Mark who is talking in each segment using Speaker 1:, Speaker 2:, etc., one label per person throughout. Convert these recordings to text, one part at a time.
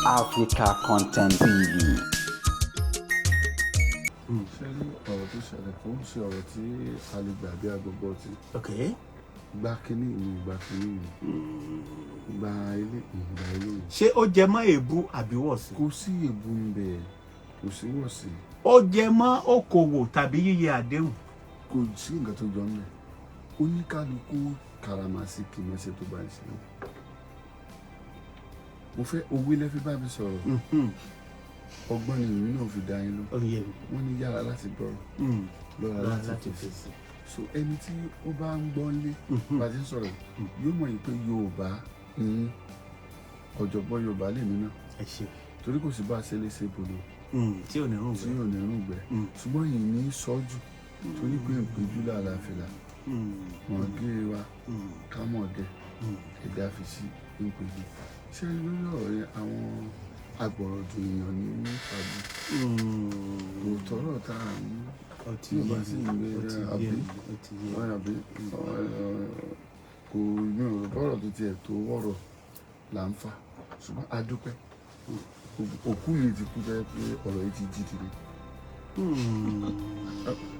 Speaker 1: Africa Content TV.
Speaker 2: Ṣé rí ọ̀rọ̀ tó ṣẹlẹ̀, kò ń ṣe ọ̀rọ̀ tí a lè gbà bí agbègbè ọtí. Gba kínní mi, gba kínní mi, gba ilé mi, gba ilé mi.
Speaker 3: Ṣé ó jẹ mọ́ èébú àbí wọ̀sí?
Speaker 2: Kò sí èébú ń bẹ, kò sí wọ̀sí.
Speaker 3: Ó jẹ mọ́ okòwò tàbí yíyẹ àdéhùn?
Speaker 2: Kò sí nǹkan tó jọ ń bẹ. Oníkálukú karamasiki mẹsẹ tó bá ń ṣe. Mo fẹ́ owó lẹ́fí bá mi sọ̀rọ̀. Ọgbọ́n ni èmi náà fi dá yín lọ.
Speaker 3: Ó yé mi.
Speaker 2: Wọ́n ní yára láti gbọ́rọ̀, lọ́ra
Speaker 3: lọ́ra
Speaker 2: láti fèsì. So ẹni tí ó bá ń gbọ́ lé bá ti ń sọ̀rọ̀ yóò mọ̀ yìí pé Yorùbá ni, ọ̀jọ̀gbọ́n Yorùbá lèmi náà.
Speaker 3: Ẹ ṣe.
Speaker 2: Torí kò sí bá a ṣe lè ṣe bolo
Speaker 3: tí ò ní rùn
Speaker 2: tí
Speaker 3: gbẹ.
Speaker 2: yóò ní rún gbẹ. Ṣùgbọ́n yìí ní sọ́jú torí pé ìpéjú làlàáfíà mọ̀ gé wa ká mọ̀ gẹ́ ẹ̀dá fi sí ìpéjú. Ṣé lórí ọ̀rọ̀ yẹn, àwọn agbọ̀rọ̀dùn èèyàn ní fàájì kò tọrọ tá à ń
Speaker 3: Ó ti
Speaker 2: tí o bá
Speaker 3: yé
Speaker 2: sì
Speaker 3: mi,
Speaker 2: ń gbé
Speaker 3: ó ti yé
Speaker 2: àbí
Speaker 3: mi, ó ti yé mi.
Speaker 2: àbí kò ní ọ̀rọ̀ bọ́rọ̀ tó tiẹ̀ tó ọ̀rọ̀ là ń fà. Ṣùgbọ́n a dúpẹ́, òkú mi ti kú jẹ́ pé ọ̀rọ̀ yìí ti jí dìde.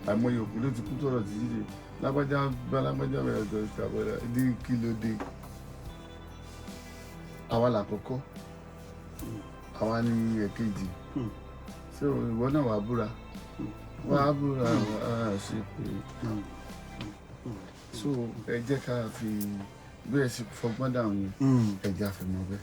Speaker 2: Àìmọye òkú ló ti kú tọ̀rọ̀ ti jí dìde. Lágbájá bá lágbájá bẹ̀rẹ̀ tó ṣàbẹ̀rẹ̀ ní kí ló dé. Àwa làkọ́kọ́, àwa ní ẹ̀kejì. Ṣé ìwọ náà wàá búra, wàá búra, wàá ṣe pé? So ẹ jẹ́ ká fi bí ẹ ṣe fọgbọ́n dáhùn yẹn, ẹ jẹ́ àfimọ́ bẹ́ẹ̀.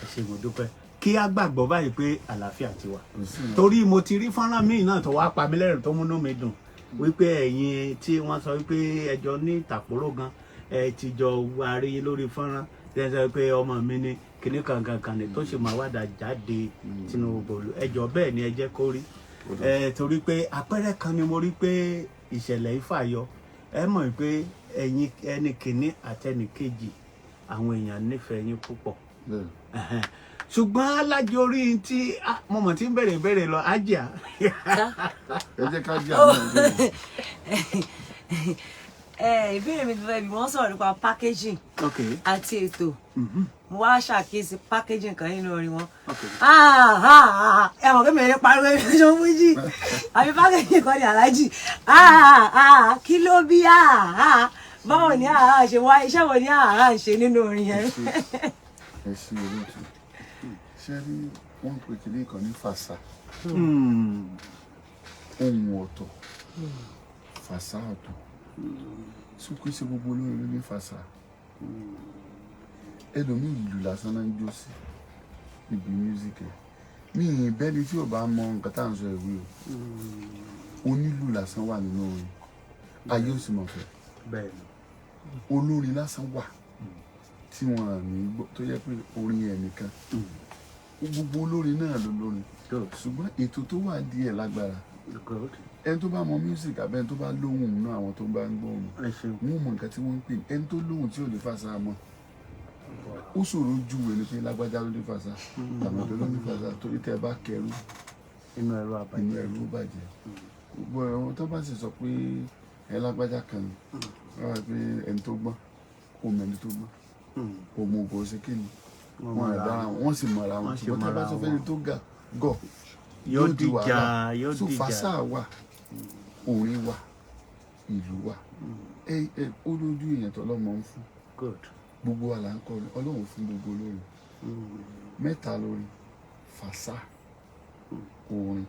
Speaker 3: Ẹ ṣé, mo dúpẹ́. Kí á gbàgbọ́ báyìí pé àlàáfíà ti wà.
Speaker 2: Kò sí nǹkan.
Speaker 3: Torí mo ti rí fọ́nrán míì náà tó wá pa mí lẹ́rìn, tó múnú mi dùn, wípé ẹ̀yin tí wọ́n sọ wípé ẹjọ́ ní ìtàkùrọ̀ gan, ẹ ti jọ wá rí lórí fọ́nrán tí ẹ sọ pé ọmọ mi ní kinní kankan kan ní tó sì máa wádà jáde Tinubu bòlù ẹjọ́. Bẹ́ẹ̀ ni, ẹ jẹ́ kó rí ẹ, torí pé àpẹẹrẹ kan ni mo rí pé ìṣẹ̀lẹ̀ ìfàyọ. Ẹ mọ̀ pé ẹ̀yin ẹni kìíní àtẹnì kejì, àwọn èèyàn nífẹ̀ẹ́ yín púpọ̀.
Speaker 2: Bẹ́ẹ̀.
Speaker 3: Ẹ̀hẹ́n. Ṣùgbọ́n alájorí tí mo mọ̀ tí ń bèrè bèrè lọ ájà.
Speaker 2: Ẹ jẹ́ ká jẹ́ àwọn ọ̀gbìn.
Speaker 4: Ẹ ìbéèrè mi tó fẹ́ bí wọ́n sọ̀rọ̀ nípa packaging àti ètò. Mo wá ṣàkíyèsí packaging kan nínú orin wọn. Ah, ah, ah, ẹ mọ̀ pé mi ò lè pariwo ẹbí tó fújì àbí packaging kan ní aláàjì. Ah, ah, kí ló bí ah, ah? Báwo ni ah, ah ṣe wá? Iṣẹ́ wo ni ah, ah ń ṣe nínú orin yẹn?
Speaker 2: Ẹ ṣe, olóòtú. Ṣé rí, wọ́n ń pè kínní kan ní fàṣà. Ohun ọ̀tọ̀, fàṣà ọ̀tọ̀. So kí ṣe gbogbo olórin ló ní fàṣà. Ẹlòmíì, ìlú lásán náà ń jó sí níbi music ẹ̀. Mi ì bẹ́ni tí ò bá mọ nǹkan tá à ń sọ ìwé o. Onílù lásán wà nínú orin, ayé ò sì mọ̀ fẹ́.
Speaker 3: Bẹ́ẹ̀ ni.
Speaker 2: Olórin lásán wà tí wọn à ní gbọ́, tó yẹ pé orin ẹ̀ nìkan. Gbogbo olórin náà ló lórin, ṣùgbọ́n ètò tó wà díẹ̀ lágbára. Ẹni tó bá mọ music àbẹ ẹni tó bá lóhùn náà, àwọn tó bá ń gbóhùn,
Speaker 3: Ẹ ṣeun.
Speaker 2: wọn mọ nǹkan tí wọ́n ń pè ní ẹni tó lóhùn tí ò lè fàṣà mọ́. Ó ṣòro júwe ni pé lágbájá ló ní fàṣà, tàmọ̀dé ló ní fàṣà, torí tẹ́ ẹ bá kẹrù
Speaker 3: inú ẹ̀rọ àbàjẹ́.
Speaker 2: Inú ẹrú ó bàjẹ́. Gbogbo ẹ̀rọ tó bá sì sọ pé ẹ lágbájá kan ni wọ́n wá pé ẹni tó gbọ́n kò mọ ẹni tó gbọ́n, kò mọ kò sí kí ni
Speaker 3: Wọ́n
Speaker 2: wọ́n
Speaker 3: mọ̀ra
Speaker 2: dára wọn, wọ́n sì mọ̀ra wọn.
Speaker 3: Wọ́n sì
Speaker 2: Ṣùgbọ́n tẹ́ bá
Speaker 3: mọ̀ra
Speaker 2: sọ fẹ́ni
Speaker 3: wọn.
Speaker 2: tó ga gọ̀
Speaker 3: Yóò
Speaker 2: di
Speaker 3: dìjà.
Speaker 2: wàhálà.
Speaker 3: Yóò
Speaker 2: So
Speaker 3: dìjà.
Speaker 2: fàṣà wà, orin wà, ìlú wà. Ẹ ẹ ó lójú èèyàn tó lọ́mọ ń fún. Gbogbo wa là ń kọrin, Ọlọ́run fún gbogbo olórin mẹ́ta lórí: fàṣà, orin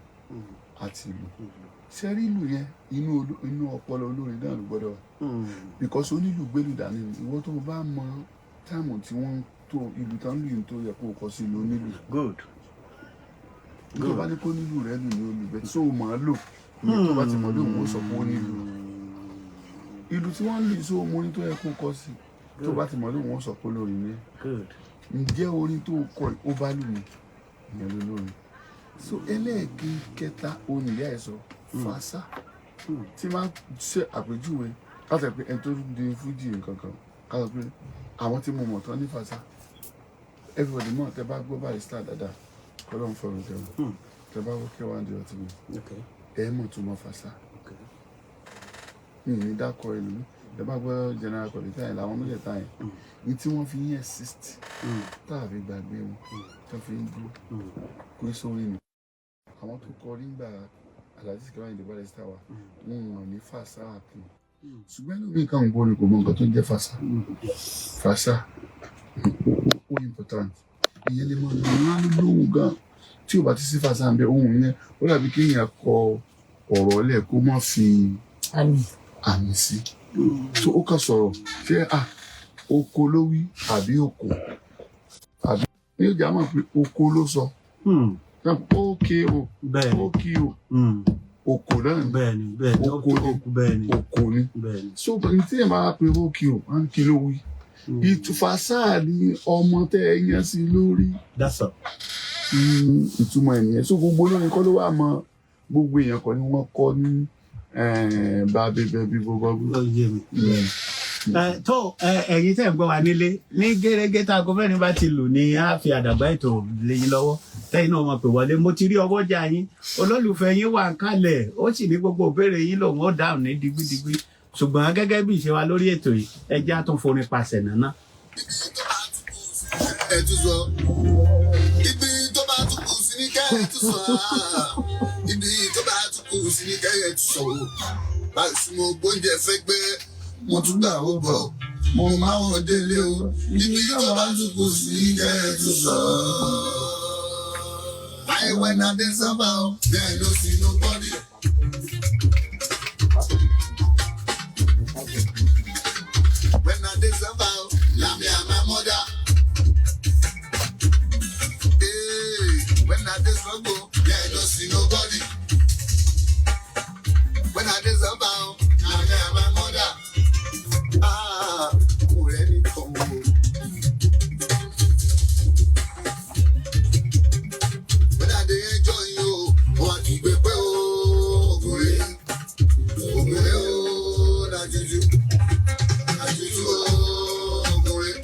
Speaker 2: àti ìlú. Ṣẹ́rí ìlú yẹn, inú ọpọlọ olórin náà ló gbọ́dọ̀ wà, because onílù gbélù dání ni. Ìwọ tó o bá mọ táàmù tí wọ́n ń tó ìlú tán lù yìí tó yẹ kó o kọ sí ìlú onílù, tó bá ní kó nílù rẹ lù ní olùbẹ tó o mọ̀ ọ́ lò ní, tó bá ti mọ̀ lóhùn, ó sọ pé ó nílù ìlú tí wọ́n ń lù sí ohun orin tó yẹ kó o kọ sí. Tó bá ti mọ̀ lóhùn, ó sọ pé olórin ni ẹ́. Ǹjẹ́ orin tó kọ yìí, ó bá lù mí, ìyẹn ló lórin. So ẹlẹ́ẹ̀kẹta, òun ìyá ẹ̀ sọ fàṣà tí máa ṣe àpèjúwe ká sọ pé ẹni tó di fújì nǹkan kan, ká sọ pé àwọn tí mo mọ̀ tán ní fàṣà, everybody mọ̀. Tẹ bá gbọ́ Barrister dáadáa, kọ́lọ́ ń fọ̀rọ̀ jẹun, tẹ bá gbọ́ K1 The Ultimate, ẹ mọ̀ tó mọ̀ fàṣà. Mi ì ní dákọ̀ ẹlòmí. Ẹ bá gbọ́ General Kollington Ayinla, àwọn mẹ́tẹ̀ẹ̀ta yẹn ní tí wọ́n fi ń exist, tá a fi gbàgbé wọn, tó fi ń dúró kó sórí ni. Àwọn tó kọ nígbà Alhaji Sikiru Ayinde Barrister wa, wọn ò ní fàṣà kan, ṣùgbọ́n ẹlòmíì kan ń gbọ́ ni kò mọ nǹkan tó ń jẹ́ fàṣà. Fàṣà ó important. Ìyẹn lè mọ ìyẹn á lóhùn gan tí ò bá ti sí fàṣà ń bẹ ohun yẹn, ó dàbí kéèyàn kọ ọ̀rọ̀ lẹ̀ kó má fi
Speaker 4: Àmì.
Speaker 2: àmì sí. So ó kàn sọ̀rọ̀, ṣé à oko ló wí àbí oko àbí ní ìjà mọ̀ pé oko ló sọ. Ókè o. Ókè o. Oko náà ni.
Speaker 3: Bẹ́ẹ̀ni bẹ́ẹ̀ni
Speaker 2: Oko ni.
Speaker 3: Oko, bẹ́ẹ̀ni.
Speaker 2: Oko ni. So ní tí yẹn bá pe ókè o, wọn kí ló wí? Ìtúfàṣà ni ọmọ tẹ ẹ yẹn sí lórí.
Speaker 3: That's all.
Speaker 2: Ìtumọ̀ ẹ̀ nìyẹn. So gbogbo olórin kọ́ ló wà mọ, gbogbo èèyàn kọ́ ni wọ́n kọ́ ní bá bẹ́ẹ̀ bí gbogbo.
Speaker 3: Ó yé mi. Tó ẹ̀yin tẹ́ ń gbọ́ wa nílé, ní gẹ́gẹ́ tá aago 4 bá ti lù ní á fi àdàgbà ètò lẹ́yìn lọ́wọ́, tẹ́yìn náà mọ̀ pé wọlé. Mo ti rí ọwọ́ jà yín, olólùfẹ́ yín wà ń kalẹ̀, ó sì ní gbogbo ìbéèrè yín lòun ó dáhùn ní digbidigbi, ṣùgbọ́n gẹ́gẹ́ bí ìṣe wa lórí ètò yìí, ẹ jẹ́ á tún forin pasẹ̀ nàná.
Speaker 2: Ẹ tún sọ ibi tó bá tún kù sí ní kẹ́ ẹ tún sọ, ibi tó bá tún kù sí ní kẹ́ ẹ tún sọ o. Báyìí sí mo gbóúnjẹ fẹ́ gbé, mo tún gbà ó bọ̀, mo máa wọ̀ délé o. Ibi tó bá tún kù sí ní kẹ́ ẹ tún sọ. Báyìí when I dey suffer o, there no see nobody. When I dey suffer o, na me and my mother. Hey, when I dey struggle, there no see nobody. When I dey suffer, na me and my mother. Ah, mo rẹ́ ní kan o. When I dey enjoy you, wọ́n á ti gbé pé o, ògùnrẹ́, ògùnrẹ́ o, na juju, na juju o, ògùnrẹ́,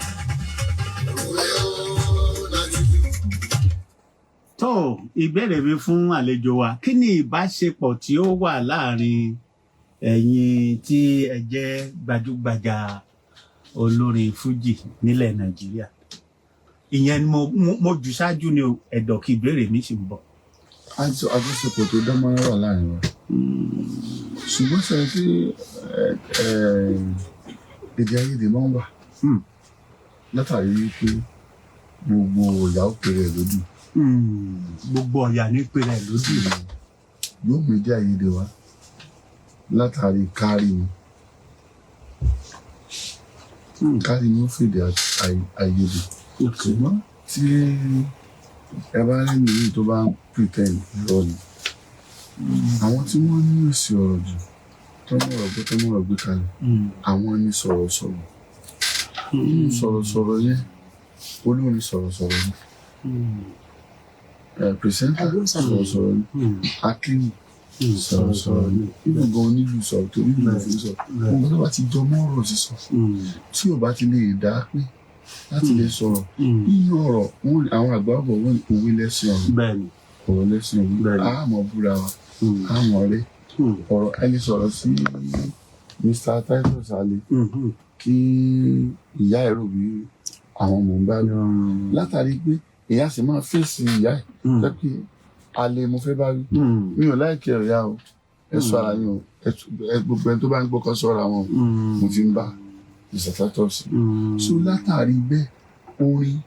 Speaker 2: ògùnrẹ́ o, na juju.
Speaker 3: Tó ìbéèrè mi fún àlejò wa, kí ni ìbáṣepọ̀ tí ó wà láàrin ẹ̀yin tí ẹ jẹ́ gbajúgbajà olórin fújì nílẹ̀ Nàìjíríà? Ìyẹn ni mo jù ṣáájú ni o, ẹ̀dọ̀ kí ìbéèrè mi sì ń bọ̀.
Speaker 2: Àjọṣepọ̀ tó dán mọ́rán wà láàrin wa, ṣùgbọ́n sẹ́yìn tí èdè àìyedè máa ń wà látàrí wípé gbogbo ìyá ó pèrè ẹ̀ lódì.
Speaker 3: Gbogbo ọ̀yà ní pèrè lódì.
Speaker 2: Yóò mú èdè àìyedè wá látàrí kárí mi. Kárí mi ó fèdè àìyedè, ṣùgbọ́n tí ẹ bá rí nìyí tó bá ń pretend, irọ́ ni. Àwọn tí wọ́n ní òsì ọ̀rọ̀ jù, tó mọ̀rọ̀ gbé, tó mọ̀rọ̀ gbé kalẹ̀, àwọn ni sọ̀rọ̀sọ̀rọ̀. Nínú sọ̀rọ̀sọ̀rọ̀ yẹn, olórin sọ̀rọ̀sọ̀rọ̀ ni, presenter sọ̀rọ̀sọ̀rọ̀ ni, akéwì sọ̀rọ̀sọ̀rọ̀ ni, ibùn gan onílù sọ̀rọ̀ torí ìlú fi ń sọ̀rọ̀. Ohun tó bá ti jọ mọ́ ọ̀rọ̀ sísọ, tí ò bá ti lè dá pé láti lè sọ̀rọ̀ nínú ọ̀rọ̀ wọn, àwọn àgbà bọ̀ wọ́n ní òwe lẹ́sìn ọ̀rọ̀. Ọ̀rọ̀ lẹ́sìn òwe. A mọ̀ búra wa, a mọ̀ rẹ́ ọ̀rọ̀. Ẹni sọ̀rọ̀ sí Mr. Titus Ale kí ìyá ẹ̀ rò bí àwọn mò ń bá wí, látàrí pé ìyá sì máa fèsì ìyá ẹ̀ jẹ́ pé alẹ́ mo fẹ́ bá wí. Mi ò láìkí ẹ̀ ìyá o, ẹ sọ ara yín o, gbogbo ẹni tó bá ń gbọ́ kan sọ́ra wọn o. Mo ti ń bá Mr. Titus. So látàrí bẹ́ẹ̀, orin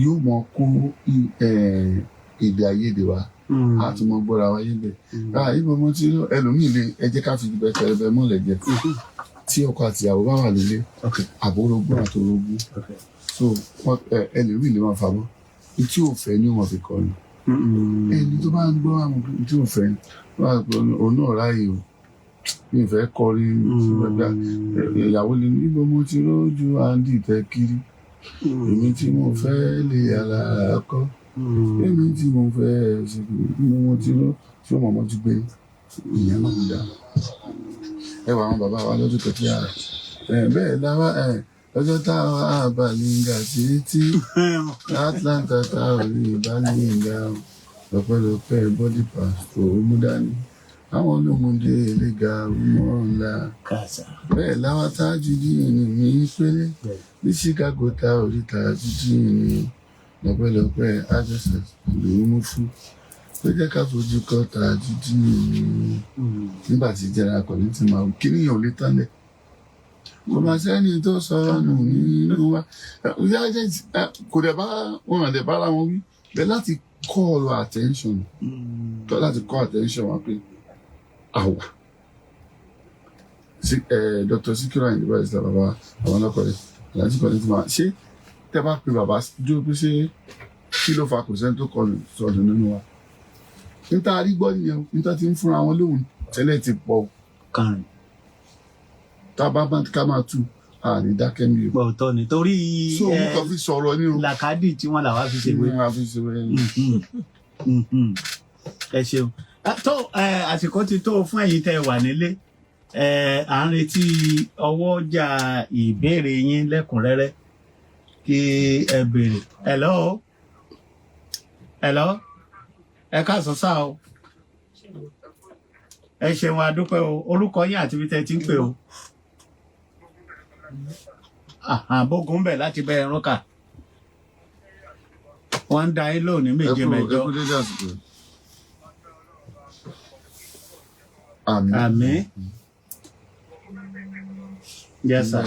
Speaker 2: yóò mọ kó èdè àìyedè wá, a tún mọ gbọ́ra wáyé bẹ́ẹ̀. Ah, ibo mo ti rí ẹlòmíì lè ẹ jẹ́ ká fi ibẹ̀ pẹlẹbẹ mọ́lẹ̀ jẹ. Tí ọkọ àti ìyàwó bá wà nílé, àbórogún àtòrogún, so ẹlòmíì lè máa fà bọ́ ní tí ò fẹ́ ni wọ́n fi kọrin. Ẹni tó bá ń gbọ́ àwọn tí ò fẹ́ ni wọ́n á pè òun náà ráàyè o, mi ò fẹ́ kọrin. Ìyàwó lè ní ibo mo ti rójú Andy tẹ kiri, èmi tí mo fẹ́ lè alára kọ́, èmi tí mo fẹ́ ṣe mo ti ró tí ó mọ̀mọ́ ti gbé ìyẹn náà dá. Ẹ wà àwọn bàbá wa lọ́dún tó kí ara ẹ bẹ́ẹ̀ láwa ẹ lọ́jọ́ táwa àbàlíngà títí Atlanta tá ò rí ìbálíngà o, lọ́pẹ́lọpẹ́ body pass tó mú dání. Àwọn olómọdé eléga ọmọ ńlá.
Speaker 3: Kàṣà.
Speaker 2: Bẹ́ẹ̀ láwa Tajudeen ní pélé. Ní Chicago ta orí Tajudeen. Lọ́pẹ́lọpẹ́ àjọṣe ló mú fún. Ló jẹ́ ká fojú kọ́ Tajudeen. Nígbà tí General Kollington máa kí níyàn ò lè tán lẹ̀. Kò máa sẹ́ni tó sọnù nínú wa. Kò dẹ̀ bá wọn àdẹ̀ bára wọn wí. Bẹ́ẹ̀ láti call attention, tó láti call attention wa pé àwa. Dr. Sikiru Ayinde Barrister, bàbá àwọn ọlọ́kọ̀ọ́lẹ̀ Alhaji Kollington máa ṣé tẹ́ bá pe bàbá dúró pé ṣé kí ló fa kò sẹ́ni tó kọlù sọnù nínú wa. Níta rí gbọ́ nìyẹn o, níta ti ń fúnra wọn lóhùn tẹ́lẹ̀ ti pọ̀ o.
Speaker 3: Kan.
Speaker 2: Tá a bá bá ká máa tú àní dákẹ́ mi o.
Speaker 3: Òótọ́ ni torí
Speaker 2: So òun kàn fi sọ̀rọ̀ ní o.
Speaker 3: làkàdì tí wọ́n làwa fi ṣèwé.
Speaker 2: Wọ́n á fi ṣèwé.
Speaker 3: Ẹ ṣeun. Tó àsìkò ti tó fún ẹ̀yin tẹ́ ẹ wà nílé. À ń retí ọwọ́jà ìbéèrè yín lẹ́kùnrẹ́rẹ́ kí ẹ béèrè. Hello? Hello? Ẹ káàsán sá o. Ẹ ṣeun, a dúpẹ́ o. Orúkọ yín àti ibi tẹ́ ẹ ti ń pè o. Bógun bẹ̀ láti bẹ ẹrún kà. Wọ́n ń da yín lónìí
Speaker 2: Ẹ
Speaker 3: méje
Speaker 2: kú ẹ
Speaker 3: mẹ́jọ.
Speaker 2: kú dédé àsìkò. Àmín.
Speaker 3: Àmín. Yes, sir.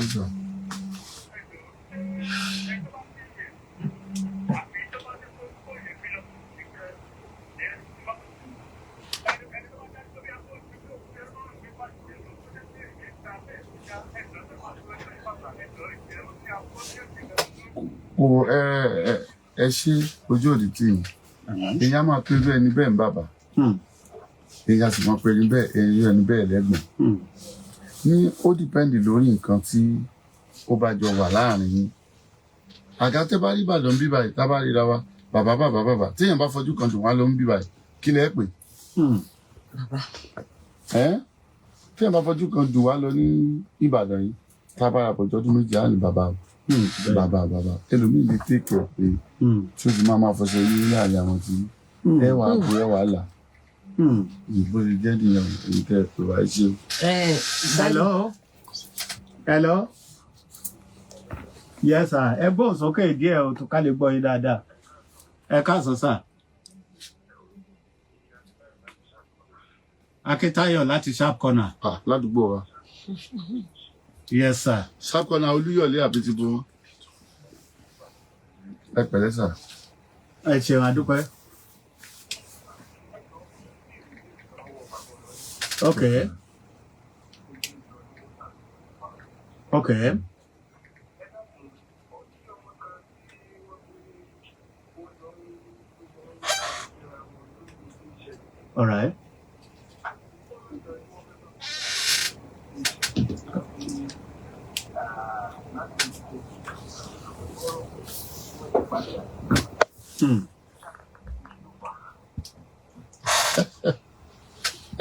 Speaker 2: Kò ẹ ẹ ẹ ṣe ojú òdì tì yín. Èèyàn máa pe irú ẹni bẹ́ẹ̀ ń bàbá. Èèyàn sì máa pe irú ẹni bẹ́ẹ̀ lẹ́gbọ̀n. Ní ó dìpẹ́ndì lórí nǹkan tí ó bá jọ wà láàrin yín. Àga tẹ́ bá rí Ìbàdàn bí báyìí, tá bá ríra wa, bàbá bàbá bàbá. Téèyàn bá fojú kan dùn wá ló ń bí báyìí. Kí lẹ pè? Ẹ́ téèyàn bá fojú kan dùn wá lọ ní Ìbàdàn yìí, tá a bá ra pọ̀jọ́ ọdún méjì á ní bàbá o. Bàbá bàbá. Ẹlòmíì lè take care pé tí ó fi máa máa fọṣọ yín láàrin àwọn tí ẹ wàá bu ẹ wàá là. Ìbò lè jẹ́ nìyẹn èyí tẹ́ ẹ pè wá ṣe o.
Speaker 3: Hello? Hello? Yes, sir. Ẹ gbóhùn sókè díẹ̀ o tó ká lè gbọ́ yín dáadáa. Ẹ káàsán sà. Akíntayọ̀ láti Sharp Corner.
Speaker 2: Ah, ládùúgbò wa.
Speaker 3: Yes, sir.
Speaker 2: Sharp Corner Olúyọ̀lé àbí ti bo wọn. Ẹ pẹ̀lẹ́ sà.
Speaker 3: Ẹ ṣeun, a dúpẹ́. Okay. Okay. All right.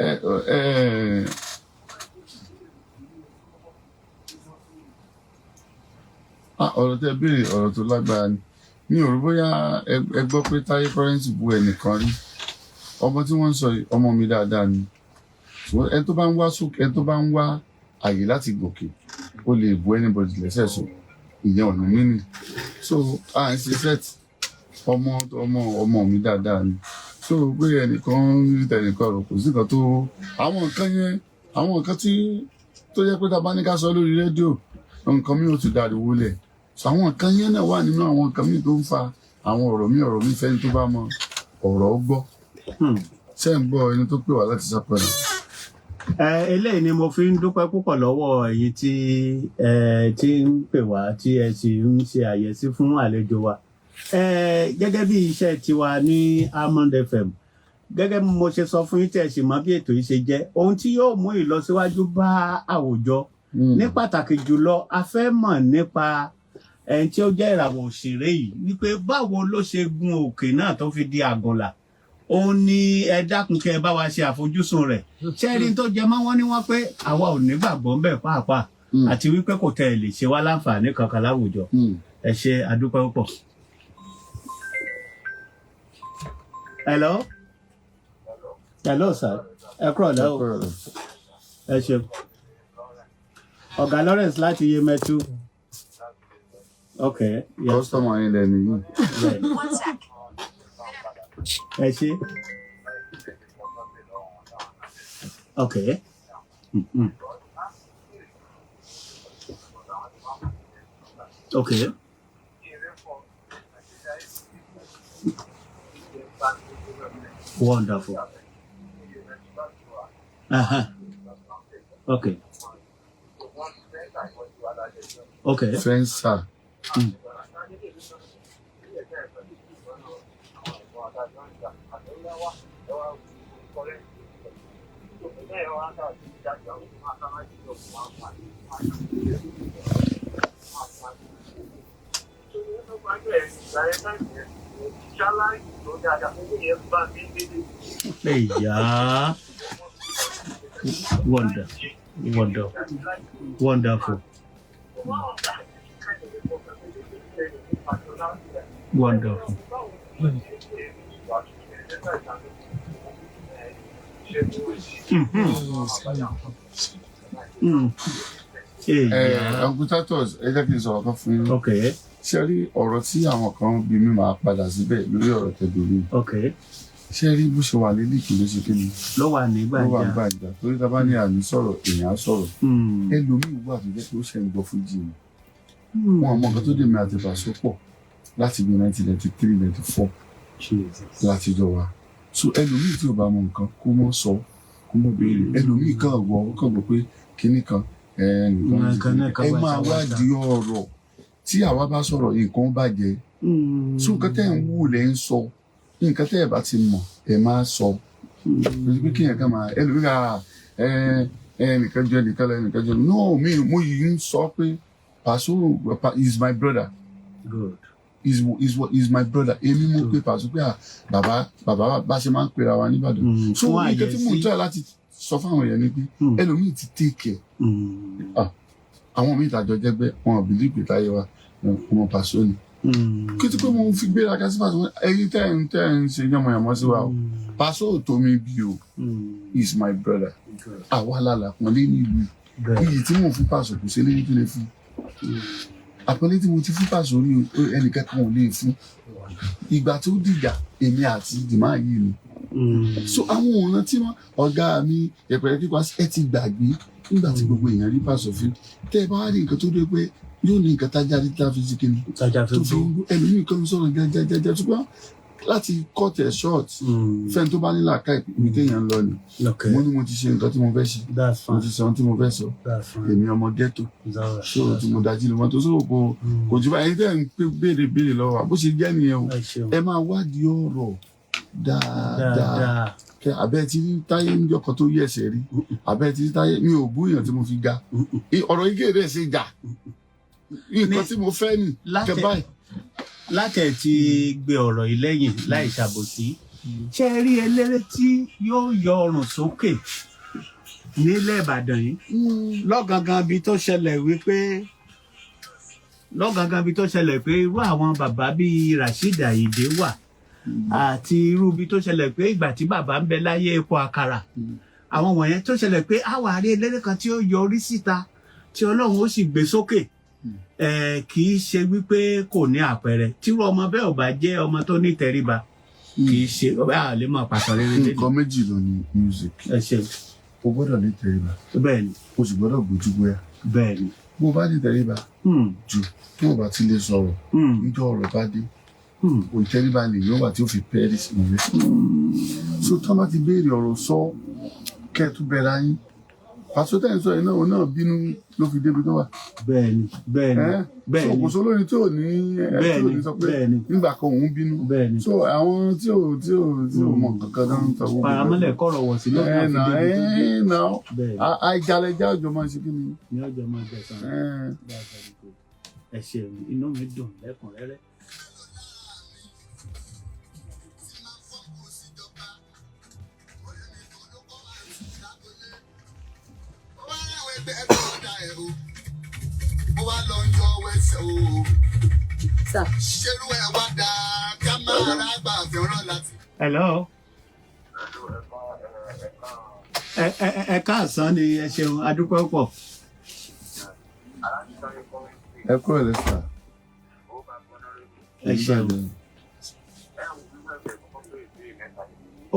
Speaker 2: Ẹ ẹ ọ̀rọ̀ tẹ́ béèrè ọ̀rọ̀ tó lágbára ni. Mi ò rò bóyá ẹ gbọ́ pé Táyé Currency bú ẹnìkan rí. Ọmọ tí wọ́n ń sọ yìí, ọmọ mi dáadáa ni. Ṣùgbọ́n ẹni tó bá ń wá sókè, ẹni tó bá ń wá àyè láti gòkè, ó lè bu anybody lẹ́sẹ̀ sọ. Ìyẹn ò ní mí nì. So à ń ṣe set ọmọ ọmọ ọmọ mi dáadáa ni. So pé ẹnìkan ń rí tẹnìkan rò kò sí nǹkan tó àwọn nǹkan yẹn, àwọn nǹkan tí tó jẹ́ pé tá a bá ní ká sọ lórí rédíò, nǹkan mi ò tún dariwo lẹ̀. So àwọn nǹkan yẹn náà wà nínú àwọn nǹkan mi tó ń fa àwọn ọ̀rọ̀ mi fẹ́ni tó bá mọ ọ̀rọ̀ gbọ́. Ṣé ń gbọ́ ẹni tó pè wá láti sápẹ́rẹ́?
Speaker 3: Eléyìí ni mo fi ń dúpẹ́ púpọ̀ lọ́wọ́ ẹ̀yin tí ẹ ti ń pè wá tí ẹ sì ń ṣe àyẹ́sí fún àlejò wa. Gẹ́gẹ́ bí iṣẹ́ tiwa ní Almond FM, gẹ́gẹ́ bí mo ṣe sọ fún yín tí ẹ sì mọ̀ bí ètò yìí ṣe jẹ́, ohun tí yóò mú ìlọsíwájú bá àwùjọ ní pàtàkì jùlọ a fẹ́ mọ̀ nípa ẹni tí ó jẹ́ ìràwọ̀ òṣèré yìí wípé báwo ló ṣe gun òkè náà tó fi di àgànlà. Òun ni ẹ dákun kẹ́ ẹ bá wa ṣe àfojúsùn rẹ̀. Ṣẹ́rin tó jẹ mọ́ wọn ní wọ́n pé àwa ò nígbàgbọ́ ń bẹ̀ pàápàá àti wípé kò tẹ̀ lè ṣe wá láǹfààní kankan láwùjọ. Ẹ ṣe àdúpẹ́ púpọ̀. Hello? Hello sir, ẹ kúrọ̀ lẹ́ o. Ẹ ṣeun. Ọ̀gá Lawrence láti Yemẹtu. Ok, yes.
Speaker 2: Customer yín lẹ́nu yìí.
Speaker 3: Bẹ́ẹ̀. Ẹ ṣe. Ok. Ok. Wonderful. Uh-huh. Okay. Okay.
Speaker 2: Fẹ́ńsà.
Speaker 3: Hey, yeah. Wonderful. Wonderful. Wonderful. Wonderful. Hey,
Speaker 2: Ẹ
Speaker 3: yeah.
Speaker 2: Uncle Titus, ẹ jẹ́ kí n sọ̀rọ̀ kan fún yín.
Speaker 3: Okay.
Speaker 2: Ṣé rí ọ̀rọ̀ tí àwọn kan bí mi máa padà síbẹ̀ lórí ọ̀rọ̀ tẹ̀dọ̀ mi?
Speaker 3: Okay.
Speaker 2: Ṣé rí bó ṣe wà ní líìkì ló ṣe kí ni?
Speaker 3: Ló wà ní
Speaker 2: Ló wà
Speaker 3: gbàǹjà.
Speaker 2: gbàǹjà torí tá a bá ní àní sọ̀rọ̀, èèyàn á sọ̀rọ̀. Ẹlòmíì wà tó jẹ́ pé ó ṣe ń gbọ́ fújì ni. Wọn mọ nǹkan tó dé mi àti Paso pọ̀ láti bí 1993, 94
Speaker 3: Jesus.
Speaker 2: láti jọ wa. So ẹlòmíì tí ò bá mọ nǹkan kó mọ̀ sọ, kó mọ̀ béèrè. Ẹlòmíì kàn gbọ́, ó kàn gbọ́ pé kinní kan nǹkan
Speaker 3: Nǹkan náà kan
Speaker 2: ẹ
Speaker 3: wá
Speaker 2: máa
Speaker 3: ṣá wá ṣá.
Speaker 2: wádìí ọ̀rọ̀ tí àwa bá sọ̀rọ̀, nǹkan ó bàjẹ́. So nǹkan tẹ́ ń wù lẹ́ ń sọ, nǹkan tẹ́ ẹ̀ bá ti mọ̀ ẹ máa sọ. Kò sí pé kéèyàn kan máa ẹlòmíì ká ẹ ẹ nìkan jẹ nìkan lẹ nìkan jẹ. No, mi mo yìí ń sọ pé Paso is my brother.
Speaker 3: Good.
Speaker 2: Is my brother. Èmi mo pe Paso pé, ah, bàbá bàbá, bá ṣe máa ń pera wa nìbàdàn. So
Speaker 3: Fún
Speaker 2: nǹkan tí mò ń
Speaker 3: àyẹ̀sí.
Speaker 2: tọ́ láti sọ fáwọn èèyàn ni pé ẹlòmíì ti take care. Àwọn míì tàjọ jẹgbẹ́ wọn ò bìlí pé táyé wa ọmọ Paso ni. Kí tí pé mo fi gbéra ká sí Paso, ẹ̀yin tẹ́ ń ṣe yánmọyànmọ́ sí wa o, Paso ò tó mi bí o. Is my brother.
Speaker 3: Good.
Speaker 2: Àwa lálà pọ́nlé nílùú.
Speaker 3: Bẹ́ẹ̀.
Speaker 2: Iyì tí mò ń fún Paso, kò sí eléyìí tó lè fún. Àpọ́nlé tí mo ti fún Paso rí o, ẹnìkan kan ò lè fún. Ìgbà tó dìjà èmi àti dìmá yìí ni. So àwọn òran tí wọn ọ̀gá mi yẹpẹrẹ kíkọ ẹ ti gbàgbé nígbà tí gbogbo èèyàn rí Paso fún, tẹ ẹ bá wá rí nǹkan tó dé pé yóò ní nǹkan tájá rí tá a fi sí kíni
Speaker 3: Tájà fi
Speaker 2: tó fi
Speaker 3: gbó.
Speaker 2: ń gbó, ẹlòmíì kan sọ̀rọ̀ jẹjẹjẹjẹ, ṣùgbọ́n láti cut it short, fẹ́ni tó bá ní làákàyè, ibi téèyàn ń lọ ni. Mo ní mo ti ṣe nǹkan tí mo fẹ́ ṣe.
Speaker 3: That's
Speaker 2: Mo
Speaker 3: fine.
Speaker 2: ti sọ ohun tí mo fẹ́ sọ.
Speaker 3: That's fine.
Speaker 2: Èmi ọmọ ghetto.
Speaker 3: It's all right.
Speaker 2: So tí mo dájí lè mọ́tò sóò kò jù báyìí tẹ́ ń pé béèrè béèrè lọ́wọ́ wa, bó ṣe jẹ́ nìyẹn o.
Speaker 3: Ẹ ṣeun.
Speaker 2: Ẹ máa wádìí ọ̀rọ̀ dáadáa.
Speaker 3: Dáadáa.
Speaker 2: Kẹ abẹ́ ti rí táyé ń jọkọ̀ tó yẹ̀sẹ̀ rí, abẹ́ ti rí táyé mi ò bú èèyàn tí mo fi ga. Ọ̀rọ̀ igi rẹ̀ ṣe jà nǹkan tí mo fẹ́ nì kẹ báyìí.
Speaker 3: Látẹ̀ tí gbé ọ̀rọ̀ yìí lẹ́yìn láì ṣàbòsí, ṣé ẹ rí eléré tí yóò yọ ọrùn sókè nílẹ̀ Ìbàdàn yìí lọ́gangan bí tó ṣẹlẹ̀ wípé lọ́gangan bí tó ṣẹlẹ̀ pé irú àwọn bàbá bíi Rasheed Ayinde wà, àti irú bí tó ṣẹlẹ̀ pé ìgbà tí bàbá ń bẹ láyé, epo àkàrà àwọn wọ̀nyẹn, tó ṣẹlẹ̀ pé a wà rí eléré kan tí ó yọ orí síta tí Ọlọ́run ó sì gbé sókè, ẹ kì í ṣe wípé kò ní àpẹẹrẹ. Tírú ọmọ bẹ́ẹ̀ ò bá jẹ́ ọmọ tó ní ìtẹríba, kì í ṣe a lè máa pàṣẹ rere lẹ́nu.
Speaker 2: Nǹkan méjì ló ní music.
Speaker 3: Ẹ ṣe.
Speaker 2: O gbọ́dọ̀ ní tẹríba.
Speaker 3: Bẹ́ẹ̀ ni.
Speaker 2: O sì gbọ́dọ̀ gbójú gbóyà.
Speaker 3: Bẹ́ẹ̀ ni.
Speaker 2: Bó o bá ní tẹríba jù, tó o bá ti lè sọ̀rọ̀ níjọ́ ọ̀rọ̀ bá dé, kò tẹríba lè yóò wà tí ó fi pẹ́ẹ́rì sínú rẹ̀. So tó bá ti béèrè ọ̀rọ̀ sọ, kẹ́ ẹ tún bẹ̀rẹ̀ ayín. Pàṣẹ tẹ̀ ń sọ yìí náà, òun náà bínú ló fi débi tó wà.
Speaker 3: Bẹ́ẹ̀ ni, bẹ́ẹ̀ ni.
Speaker 2: Ẹ́,
Speaker 3: Bẹ́ẹ̀
Speaker 2: so
Speaker 3: ni.
Speaker 2: kò sólórin tí ò ní ẹ tí ò ní sọ pé
Speaker 3: Bẹ́ẹ̀ ni.
Speaker 2: nígbà kan òun bínú.
Speaker 3: Bẹ́ẹ̀ ni.
Speaker 2: So àwọn tí ò mọ nǹkan kan náà ń sọ gbogbo.
Speaker 3: Paramọ́lẹ̀ kọ̀rọ̀ wọ̀ sí lọ́nà
Speaker 2: ẹ
Speaker 3: àfi
Speaker 2: nà
Speaker 3: débi tó dé.
Speaker 2: Ẹ nà
Speaker 3: Bẹ́ẹ̀ ni.
Speaker 2: Àìjalẹjá òjò máa ń ṣe kí ni.
Speaker 3: Ní ọjọ́ máa gbẹ̀sán.
Speaker 2: Ẹ.
Speaker 3: That's very good. Ẹ ṣeun, inú mi dùn lẹ́kùnrẹ́rẹ́.
Speaker 5: Ó wá lọ yọ ẹsẹ̀ o.
Speaker 4: Sir.
Speaker 5: Ṣerú ẹ̀ wá dáa ká máa rágbà fẹ́ràn láti.
Speaker 3: Hello. Ẹ káàsán ni, ẹ ṣeun, adúpẹ́ pọ̀.
Speaker 2: Ẹ kúrò lẹ́sà.
Speaker 3: Ẹ ṣeun.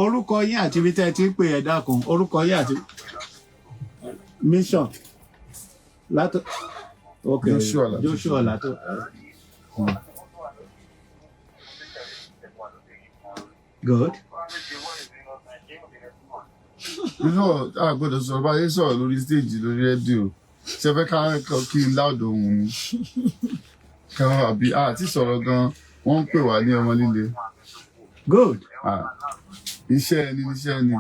Speaker 3: Orúkọ yín àti ibi tẹ́ ẹ ti ń pè, ẹ dákun, orúkọ yín àti mission látọ. Ok.
Speaker 2: Joshua Látò.
Speaker 3: Joshua Látò. Good.
Speaker 2: Nínú a gbọ́dọ̀ sọ̀rọ̀ báyé, sọ̀rọ̀ lórí stage, lórí rédíò. Ṣe fẹ́ ká kí n láòdò ohun ni ká àbí àti sọ̀rọ̀ gan, wọ́n ń pè wá ní ọmọ líle.
Speaker 3: Good.
Speaker 2: Ah, iṣẹ́ ẹni níṣẹ́ ni.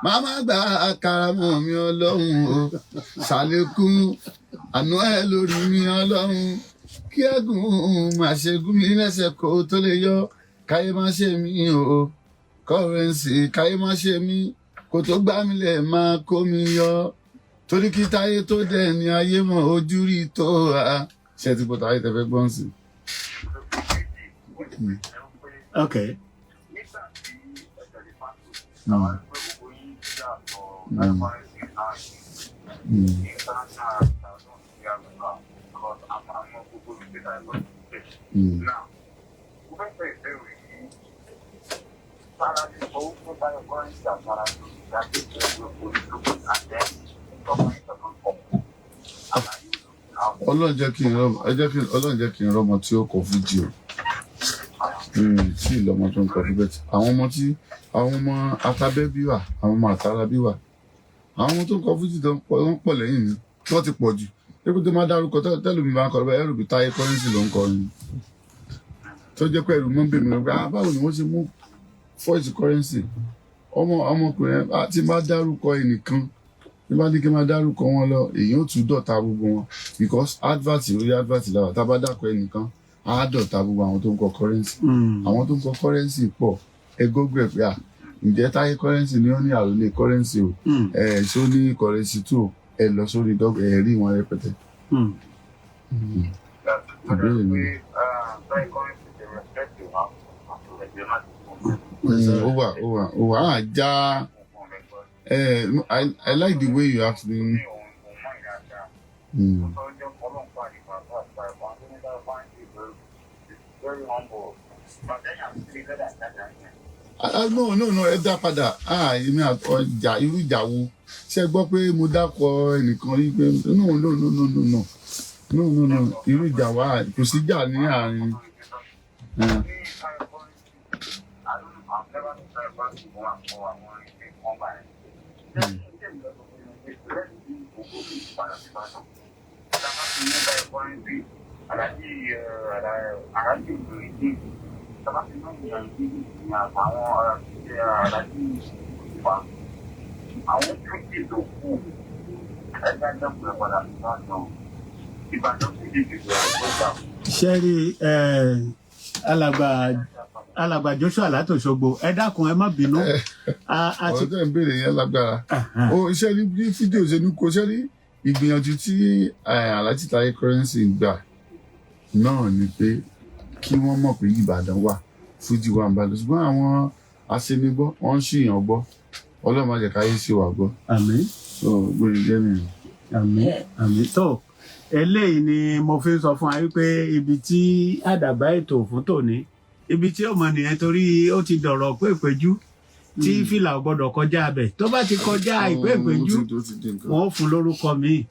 Speaker 2: Màmá gba àkàrà mọ́ mi, Ọlọ́run o, ṣàlékún àánú ẹ lórí mi, Ọlọ́run, kí ẹ̀gún má ṣe gún mi lẹ́sẹ̀ kó tó lè yọ, káyé má ṣe mí o, Currency, káyé má ṣe mí kó tó gbá mi lẹ̀ máa kó mi yọ, torí kí táyé tó dẹ̀ ní ayé mọ̀ ojú rí tó a ṣe ti bọ̀ táyé tẹ́fẹ́ gbọ́n sí. Ọlọ́run jẹ́ kí n rọ́mọ, ẹ jẹ́ kí Ọlọ́run jẹ́ kí n rọ́mọ tí ó kọ fújì o. Tí ìlọ́mọ tó ń kọ fújì bẹ́ẹ̀, àwọn ọmọ tí àwọn ọmọ atabẹ́ bí wà, àwọn ọmọ àtàrà bí wà, àwọn ọmọ tó ń kọ fújì tó ń pọ̀, wọ́n pọ̀ lẹ́yìn mi, tí wọ́n ti pọ̀ jù pé tó máa dárúkọ tẹ́lómi máa ń kọ lọ́wọ́ ẹrù bí Táyé Currency ló ń kọ ni, tó jẹ́ pé ẹrù mọ́ ń bèmí lọ pé, ah, báwo ni wọ́n ṣe mú voice Currency ọmọ ọmọkùnrin? Ah, tí n bá dárúkọ ẹnìkan, tí bá ní kí n máa dárúkọ wọn lọ, èyí ó tún dọ̀ta gbogbo wọn, because advert lórí advert làwà. Tá a bá dákọ ẹnìkan, á dọ̀ta gbogbo àwọn tó ń kọ Currency. Àwọn tó ń kọ Currency pọ̀. Ẹ Google ẹ̀ pé à, ǹjẹ́ Táyé Currency ni ó ní àròlé Currency o? Ẹ ṣó ní Currency two o? Ẹ lọ sórí dọ́gba, ẹ rí wọn rẹpẹtẹ. Ìbéèrè mi. Ó wà á já ẹ. I like the way you ask me. Ah, ah, no, no, no, ẹ dá padà. Ah, èmi ọjà irú ìjà wo ṣe gbọ́ pé mo dákọ ẹnìkan rí pé no, no, no, no, no, no, no, no, no, irú ìjà wa, kò sí ìjà ní àárín.
Speaker 6: Àwọn fújì tó kù, ẹgbẹ́ dẹ́kun ẹ̀ padà sí Ìbàdàn. Ìbàdàn fújì ti bẹ̀rẹ̀ tó gbà.
Speaker 3: Ṣe rí ẹ, alàgbà Joshua látòṣogbo, ẹ dákun, ẹ má bínú. A ti
Speaker 2: Ọ̀rọ̀ tẹ́ ń béèrè yẹn lágbára ó. Iṣẹ́ ní bí fídíò ṣe ní kò ṣe ní ìgbìyànjú tí Alhaji Taye Currency ń gbà náà ni pé kí wọ́n mọ̀ pé Ìbàdàn wà, fújì wà ń balẹ̀, ṣùgbọ́n àwọn aṣenigbọ́, wọ́n ń ṣìyàn gbọ́. Ọlọ́run má jẹ́ káyé sí wa gbọ́.
Speaker 3: Àmín.
Speaker 2: So gbóyè jẹ́ nìyẹn.
Speaker 3: Àmín, àmín. Tó eléyìí ni mo fi ń sọ fún wa wípé ibi tí àdàbà ètò fún tòní, ibi tí ọmọ nìyẹn, torí ó ti dọ̀rọ̀ pé ìpéjú tí fìlà ò gbọ́dọ̀ kọjá abẹ, tó bá ti kọjá ìpé ìpéjú,
Speaker 2: Ó ti di nǹkan.
Speaker 3: wọn ó fún lórúkọ míì.